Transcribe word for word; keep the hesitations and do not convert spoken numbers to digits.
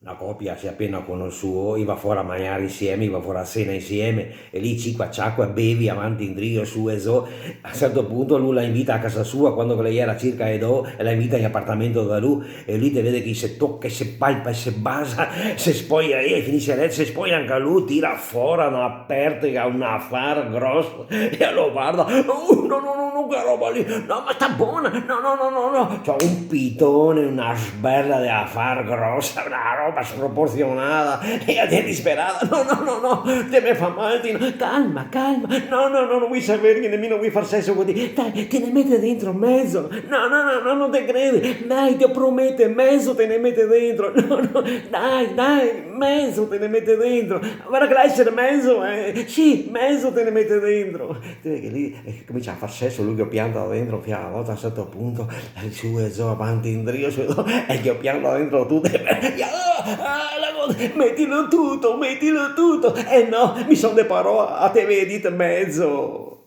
Na copia se apena conosuo, i va fora a magnar insieme, i va fora a sena insieme, e lì cicoa ciacoa, bevi avanti indrio, su e zo. A un certo punto lu la invita a casa sua, quando che la iera circa e do, e la invita in apartamento da lu, e lì te vede che se toca, se palpa, se basa, se spoia, e finise a leto, se spoia anca lu, tira fora na pertega, un afar groso, e lo varda, "Uh, no, no, no, no, che roba lì, no, ma sta bona, no, no, no, no, no." Ciò, un pitone, na sberla de afar grosa, na roba sproporzionada, e la gente disperada, "No, no, no, no, te me fa mal, ti no, calma, calma, no, no, no, no voi saver che mi no voi far seso co ti, dai, te ne mete dentro mezo, no, no, no, no, no te crede, dai, te prometo, mezo te ne mete dentro, no, no, dai, dai, mezo te ne mete dentro, varda che l'è mezo, eh, sì, mezo te ne mete dentro." Te vede che lì, eh, comincia a far seso, lu che lo pianta dentro, fin a na volta, a un certo punto, eh, su e zo, avanti, indrio, su e zo, e che lo pianta dentro tuto, e, "Ah, ah, la cosa, metilo tuto, metilo tuto." "Eh no, mi son de paroa, a te vedi, mezo."